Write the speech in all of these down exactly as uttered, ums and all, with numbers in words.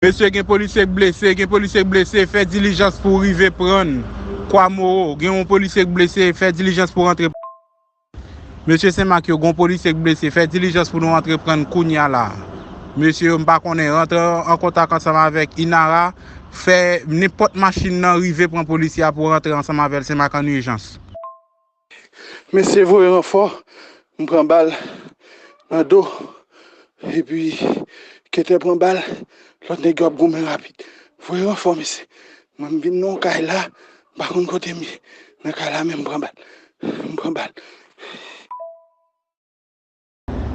Mesye, gen polisye k blese, gen polisye k blese, fè dilijans pou rive pran n. Kwa Moro, gen yon polisye k blese, fè dilijans pou rantre. Mesye Senmak yo, gen yon polisye k blese, fè dilijans pou nou rantre pran n kounye a la. Mesye yo, m pa konnen, rantre an kontak ansanm avèk Inara, fè nenpòt machin nan rive pran polisye a pou rantre ansanm avè l Senmak an ijans. Mesye voye ranfò, m pran bal nan do, epi Kentè pran bal, lòt nèg yo ap goumen rapid. Voye ranfò, mesye. Mwen, m vin nan yon kay la, m pa konn kote m ye. Nan kay la, men m pran bal. M pran bal.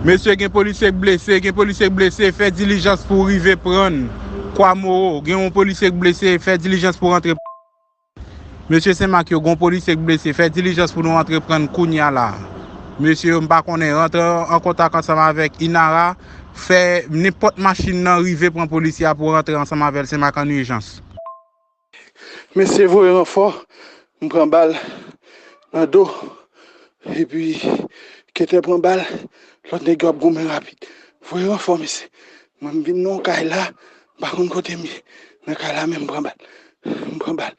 Mesye, gen polisye k blese, gen polisye k blese, fè dilijans pou rive pran n. Kwa Moro, gen yon polisye k blese, fè dilijans pou rantre. Mesye Senmak yo, gen yon polisye k blese, fè dilijans pou nou rantre pran n kounye a la. Mesye yo, m pa konnen, rantre an kontak ansanm avèk Inara, fè nenpòt machin nan rive pran polisye a pou rantre ansanm avè l Senmak an ijans. Mesye voye ranfò, m pran bal nan do, epi Kentè pran bal, lòt nèg yo ap goumen rapid. Voye ranfò, mesye. Mwen, m vin nan yon kay la, m pa konn kote m ye. Nan kay la, men m pran bal. M pran bal.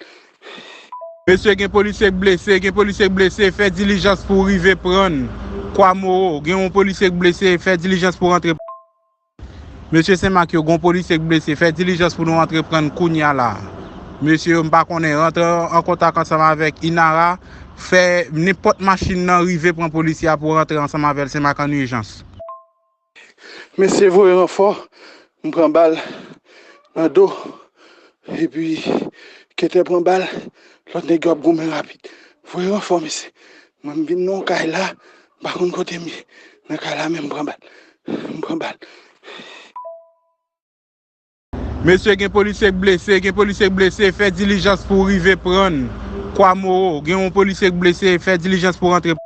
Mesye, gen polisye k blese, gen polisye k blese, fè dilijans pou rive pran n. Kwa Moro, gen yon polisye k blese, fè dilijans pou rantre. Mesye Senmak yo, gen yon polisye k blese, fè dilijans pou nou rantre pran n kounye a la. Mesye yo, m pa konnen, rantre an kontak ansanm avèk Inara, fè nenpòt machin nan rive pran polisye a pou rantre ansanm avè l Senmak an ijans. Mesye voye ranfò, m pran bal nan do, epi Kentè pran bal, lòt nèg yo ap goumen rapid. Voye ranfò, mesye. Mwen, m vin nan yon kay la, m pa konn kote m ye. Nan kay la, men m pran bal. M pran bal. Mesye, gen polisye k blese, gen polisye k blese, fè dilijans pou rive pran n. Kwa Moro, gen yon polisye k blese, fè dilijans pou rantre.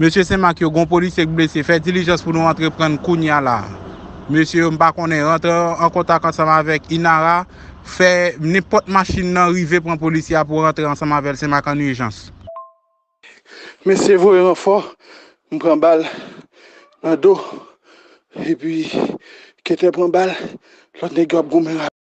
Mesye Senmak yo, gen yon polisye k blese, fè dilijans pou nou rantre pran n kounye a la. Mesye yo, m pa konnen, rantre an kontak ansanm avèk Inara, fè nenpòt machin nan rive pran polisye a pou rantre ansanm avè l Senmak an ijans. Mesye voye ranfò, m pran bal nan do, epi Kentè pran bal, lòt nèg yo ap goumen rapid.